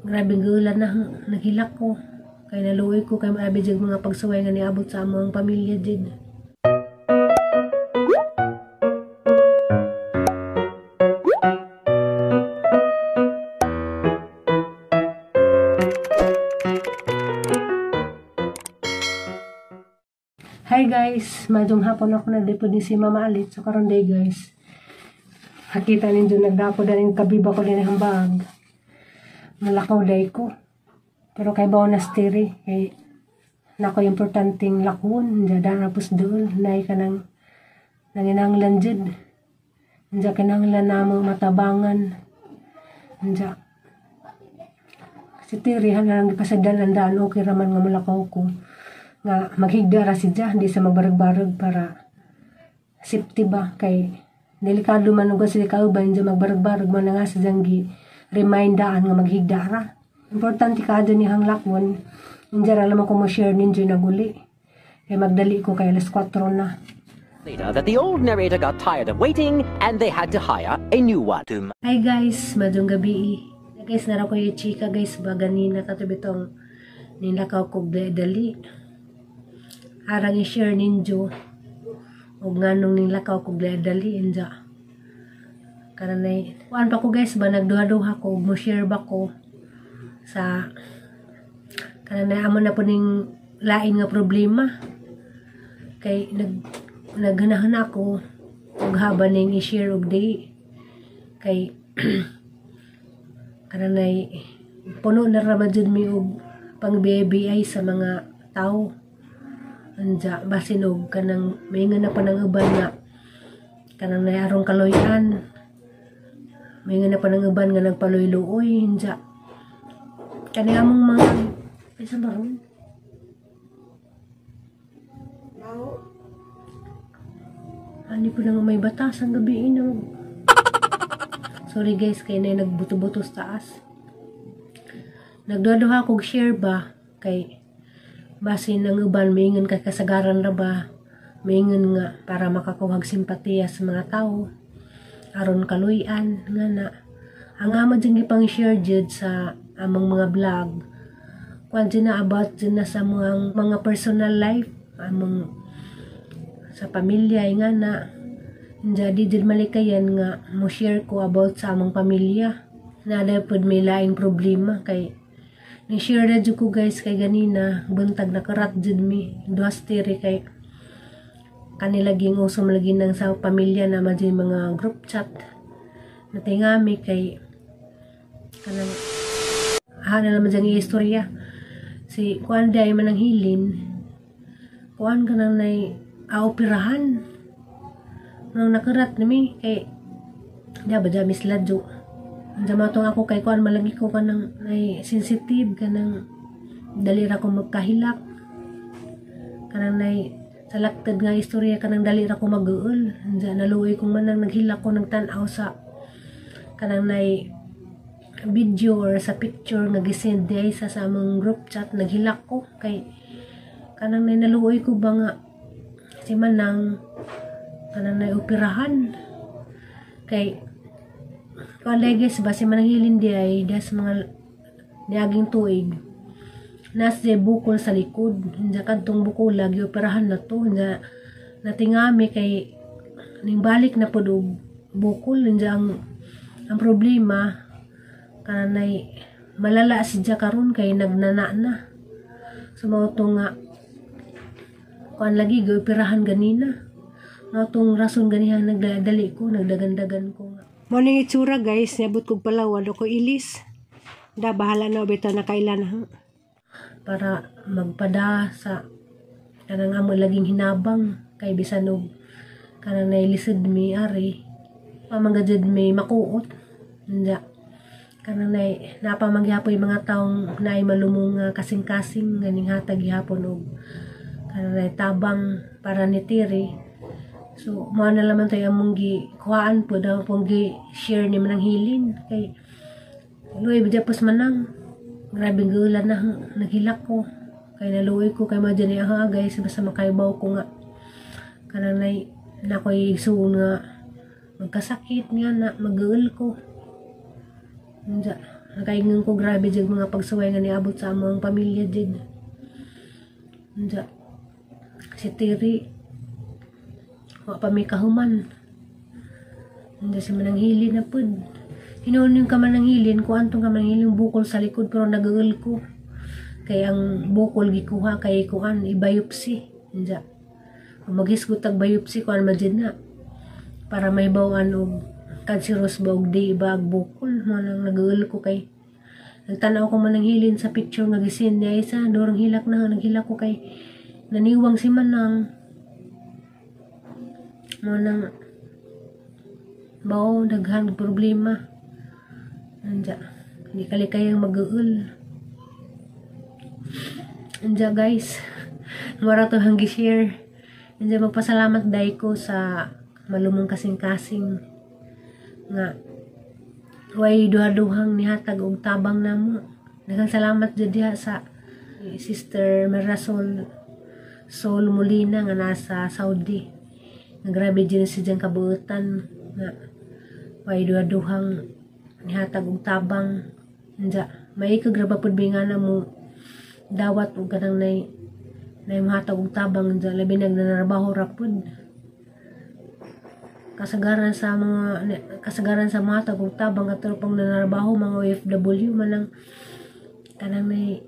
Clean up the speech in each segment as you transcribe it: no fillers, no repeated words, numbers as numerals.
Grabe gulan na, naghilak ko. Kay naluoy ko kay maabi jud mga pagsuway nga niabot sa among pamilya jud. Hi guys, madong hapon ako na po din si Mama Alit. So karon day guys, hakita ninyo nagdako daning kabiba ko din ang bag. Malakaw day ko. Pero kay bawo na stiri kay nako importanteng lakon, diya na pus dool nay kanang nanginanglan jud. Diya kinanglan namo matabangan. Diya si tiri hanang gipasagdan ang daan, okay raman nga malakaw ko. Nga maghigda ra si dya, hindi sa magbarag-barag para safety ba kay delikado man ug sila kauban dya magbarag-barag man na nga sa dyang gi remindaan nga maghigda ra. Importante ka ni hang lakwon, hindi ra lamang ko mo share ninyo naguli. Kay magdali ko kay alas 4 na. Later that the old narrator got tired of waiting and they had to hire a new one. Hi guys, madong gabi. Guys, nara ko yung chika guys ba ganina kato bitong nilakaw kog dali. Arang i-share ninyo og nganong nilakaw kog dali inja. Kananay kuan pa ko guys ba nagduha-duha ko mo share ba ko sa kananay amo na po ning lain nga problema kay naghanahana ako og haba ning i-share og di kay kananay puno na ra man jud mi og pang BBI sa mga tao. Anja basin og kanang maingon na pa ng uban nga kanang nayarong kaloy-an, maingon na pa ng uban nga nagpaloy-luoy. Anja kani among mga isa ba ron? Ani po nang may batas ang gabi inog. Sorry guys kay na nagbuto-buto sa taas. Nagduha-duha kog share ba kay basin ang uban maingon kay kasagaran ra ba, maingon nga para makakuhag simpatiya sa mga tao aron kaluy-an nga na ang amo jud gipang share jud sa among mga vlog kuan jud na about jud na sa mga personal life among sa pamilya nga na jadi jud malikayan nga mo share ko about sa among pamilya na pud may laing problema kay ni-share na jud ko guys kay ganina buntag nakarat jud mi duhas tiri kay kanila ging uso malagi nang sa pamilya na man jud mga group chat natingami kay kanang na naman dyan istorya si kuan day man ang hilin kuan kanang nay aoperahan nang nakarat nami kay di ba dya misladyo. Diyan matong ako kay kuan malagi ko kanang ay sensitive kanang dali ra ko magkahilak kanang nay salaktad nga istorya kanang dali ra ko mag-uol. Diyan naluoy kong manang naghilak ko nagtan-aw sa kanang nay video or sa picture nga gisend di sa among group chat, naghilak ko kay kanang nay naluoy ko ba nga si manang kanang nay operahan kay kuan guys ba si manang hilin di ay das mga niaging tuig nas di bukol sa likod. Hindi kadtong bukol lagi operahan na to. Hindi natingami kay ning balik na pod og bukol. Hindi ang problema kananay malala siya karon kay nagnana na. So mao to nga kuan lagi gioperahan ganina. Mao tong rason ganiha nagdali ko, nagdagandagan ko nga. Mo ning itsura guys, niabot kog Palawan ko ilis. Da bahala na bitaw na kailan ha. Para magpada sa kanang amo laging hinabang kay bisan og kanang nailisod mi ari pamangga jud mi makuot. Nya kanang nay napamangyapoy mga taong naay malumong nga kasing-kasing ganing hatag gihapon og kanang nay tabang para ni Tiri. So, mao na laman tayo among gi kuhaan po daw pong gi share ni manang hilin kay luoy bidya pos manang grabe gulan na naghilak ko kay naluoy ko kay madyan ni aha guys basta makaibaw ko nga kanang nay nakoy igsuon nga magkasakit nga na mag-uol ko. Anja Nakaingon ko grabe jud mga pagsuway nga niabot sa among pamilya jud. Unja si Tiri wa pa mi kahuman. Unja si Mananghilin na pud. Hinuon yung kamananghilin ko antong kamananghilin bukol sa likod pero nagaul ko. Kay ang bukol gikuha kay kuan i-biopsy. Unja maghisgot tag biopsy kuan man jud na para may bawaan og cancerous ba og di ba ang bukol. Mo nang nagaul ko kay nagtanaw ko Mananghilin sa picture nga gisin niya isa dorang hilak na naghilak ko kay naniwang si Manang. Mo nang bao daghan problema. Anja hindi kalikayang mag-uul. Anja guys, mara to hang gi-share. Anja magpasalamat dai ko sa malumong kasing-kasing nga way duha-duhang nihatag og tabang namo. Daghang salamat jud diha sa Sister Marasol Sol Molina nga nasa Saudi. Nga grabe jud si diyang kabuutan nga way duha-duhang nihatag og tabang. Anja maikag ra ba pud mi nga na mo dawat og kanang nay mohatag og tabang. Anja labi nag nanarbaho ra pud. Kasagaran sa mga kasagaran sa mga tagog tabang at pang nanarbaho mga OFW manang kanang may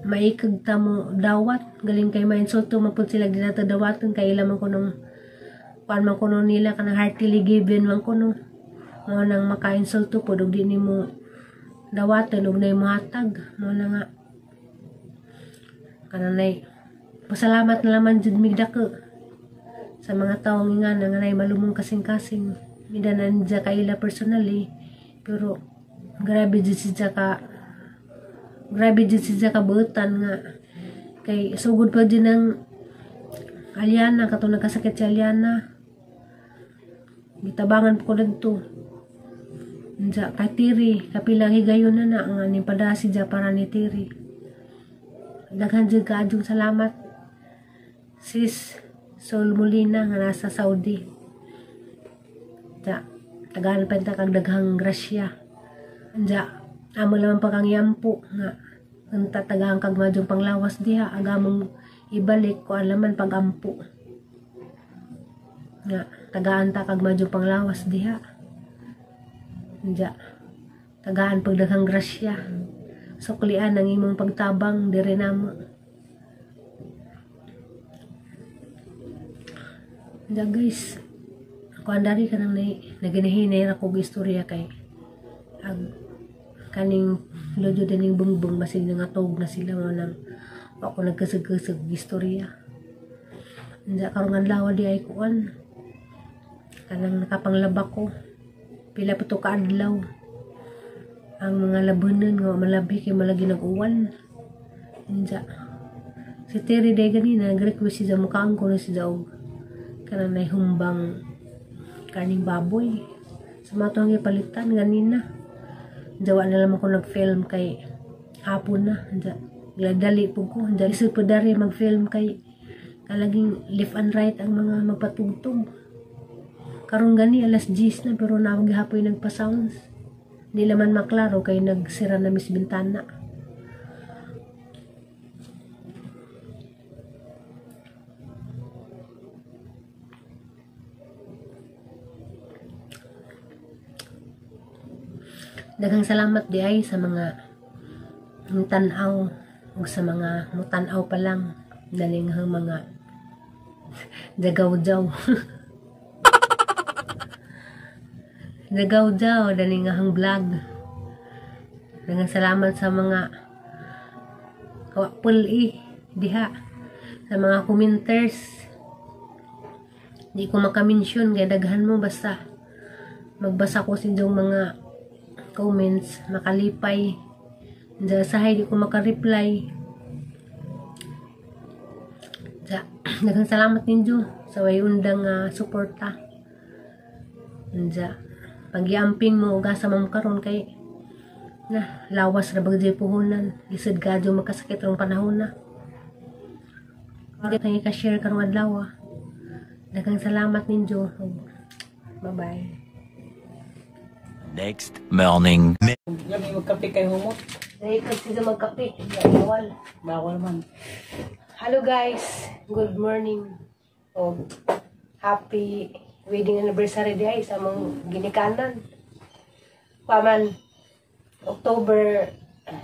maikag ta mo dawat galing kay mainsulto man pud sila dinata dawaton kay ila man kunong kuan man kuno nila kanang heartily given man kuno mo nang makainsulto pud og di nimo dawaton og nay mohatag mo na nga kanang nay pasalamat na laman jud mig dako sa mga taong nga nga nay malumong kasing-kasing. Midanan dya kaila personally pero grabe jud siya ka grabe jud siya kabuutan nga kay sugod pa din ang Aliana katong nagkasakit si Aliana gitabangan ko didto. Unja kay Tiri kapilang higayon na na nga ning padasi dya para ni Tiri. Daghan jud kaadjong salamat sis Sol Molina nga nasa Saudi. Ja, tagaan pa ta kag daghang grasya. Anja, amo lamang pa kang yampo nga unta tagaan kag madyong panglawas diha agamong ibalik ko laman pagampo. Nga tagaan ta kag madyong panglawas diha. Anja, tagaan pag daghang grasya. Suklian ang imong pagtabang diri namo. Anja guys, ako andari ka nang naginahinay ra kog istorya kay ag kaning lodo dining bungbong basig nangatog na sila mo nang ako nagkasag-kasag istorya. Anja karong adlaw di ay kuan kanang nakapanglaba ko pila pa to kaadlaw ang mga labanan nga malabi kay malagi nag-uwan. Anja si Terry day ganina nag-request siya mukaang ko na siya og kanang nay humbang karning baboy sa mga tuwang ipalitan ganina. Jawa na lang ako nag-film kay hapon na. Dali po ko. Lisod po dari mag-film kay kalaging left and right ang mga magpatugtog. Karon gani alas 10 na pero naawag hapoy nagpa-sounds. Di laman maklaro kay nagsira na mis bintana. Daghang salamat di ay sa mga tan-aw o sa mga mutan-aw pa lang daling ang mga jagaw-jaw. Jagaw-jaw daling ang vlog. Daghang salamat sa mga kawapul diha sa mga commenters. Di ko makamention kay daghan mo basta magbasa ko sa inyong mga comments, makalipay. Diya sahay di ko makareply. Diya, daghang salamat ninyo sa way undang suporta. Diya, pagiamping mo og asa man karon kay na lawas ra bagay puhunan. Lisod kadyo magkasakit rong panahon na. Hindi ka share karong adlaw. Daghang salamat ninyo. Bye-bye. Next morning. Lami magkape kay humot. Dahil kasi sa magkape. Bawal. Bawal man. Hello guys. Good morning. O, happy wedding anniversary di ay sa among ginikanan. Paman, October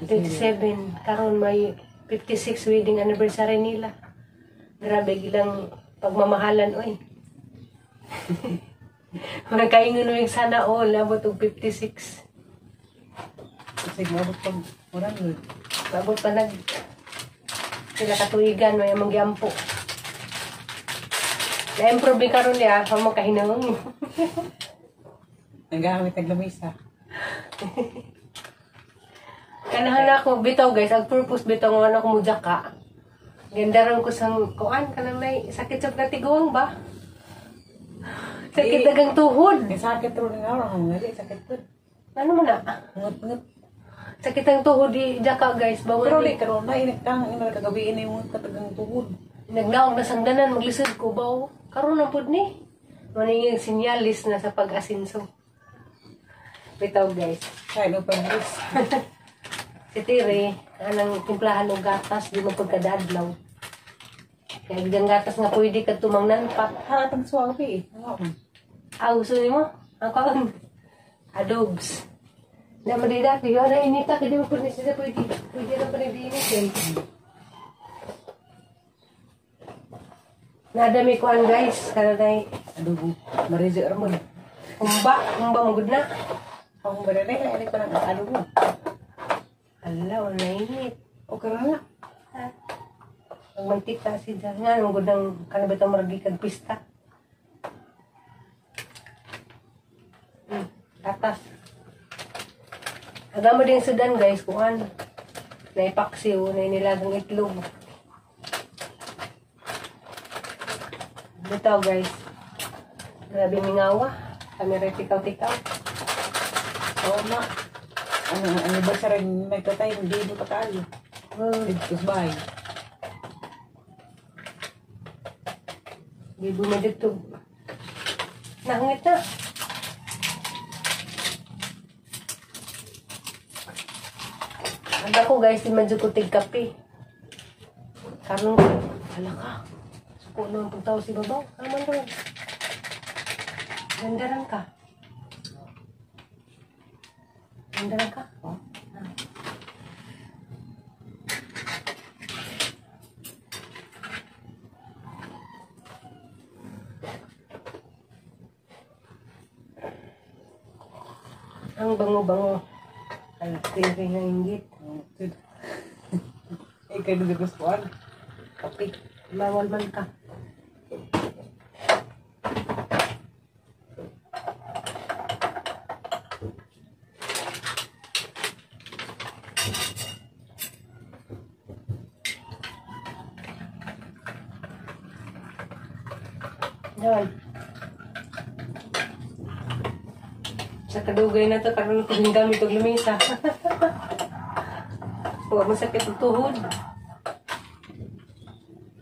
27, karon may 56 wedding anniversary nila. Grabe gilang pagmamahalan oy. Mga kaingon mo yung sana all, abot og 56. Kasi maabot pag 100. Abot pa nag sila katuigan may among giampo. Na-improve karon niya, pamo kahinang. Nanggamit ang lamisa. Kanahan ako bitaw guys, ang purpose bitaw nga ako mo jaka. Gandaran ko sang kuan kanang nay sakit sa katiguang ba? Sakit Di. dagang tuhod. May sakit ro ng araw nga di sakit po. Ano man na? Ngut-ngut. Sakit ang tuhod di jaka guys, Pero bawal di di. karon na inagtang ina kagabi ini mo katagang tuhod. Nagnaog na sangdanan maglisod ko ba? Karon na pud ni. Maning yung sinyalis na sa pag-asinso. Bitaw guys. Kay no pag-bus. Si Tire, anang timplahan og gatas, di mo pagkadadlaw. Kaya ang gatas nga pwede ka tumang nanpak. Haratang suwabe eh. Ano? Ah, gusto nimo? Ang kaon. Adobs. Na madida kayo na inita kay di mo pwede siya pwede. Pwede na pwede init eh. Nadami kuan guys, kada tay Adobo. Marijo ra mo. humba, humba mo gud na. Ang barere kay ko nang adobo. Ala, wala init. Okay ra na. Ha? Ang mantika si Jan. Nga, ang gud ang kanabitang maragi kag pista. Tatas. Aga mo din sudan guys, kuan. Naipaksiw, nainilagang itlog. Bitaw guys. Grabe mingawa. Kami rin tikaw-tikaw. Oo ma. Ano anniversary may tatay hindi mo pakaayo. Dito sa bahay. Di bumidugtog. Nahungit na. Ang ako guys, di man jud ko tig kape. Karon ko, hala ka. Suko na ang pagtaw si babaw. Aman daw. Gandaran ka. Gandaran ka? Oh. Ang bango-bango. Ay, tiri nga inggit. Eh, kayo nagkagustuhan. Kape. Bawal man ka. Doon. Sa kadugay na to, karon ko gamit og lamesa. Huwag masakit ang tuhod.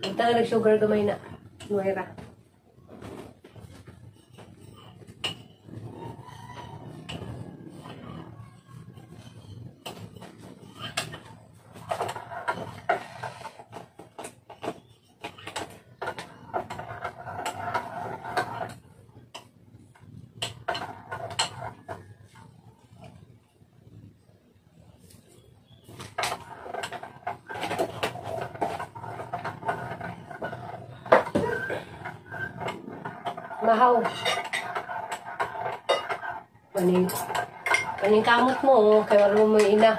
Ang tagal sugar gamay na. Nuera. Mahaw. Maning, maning kamot mo, oh, kaya wala mo may ina.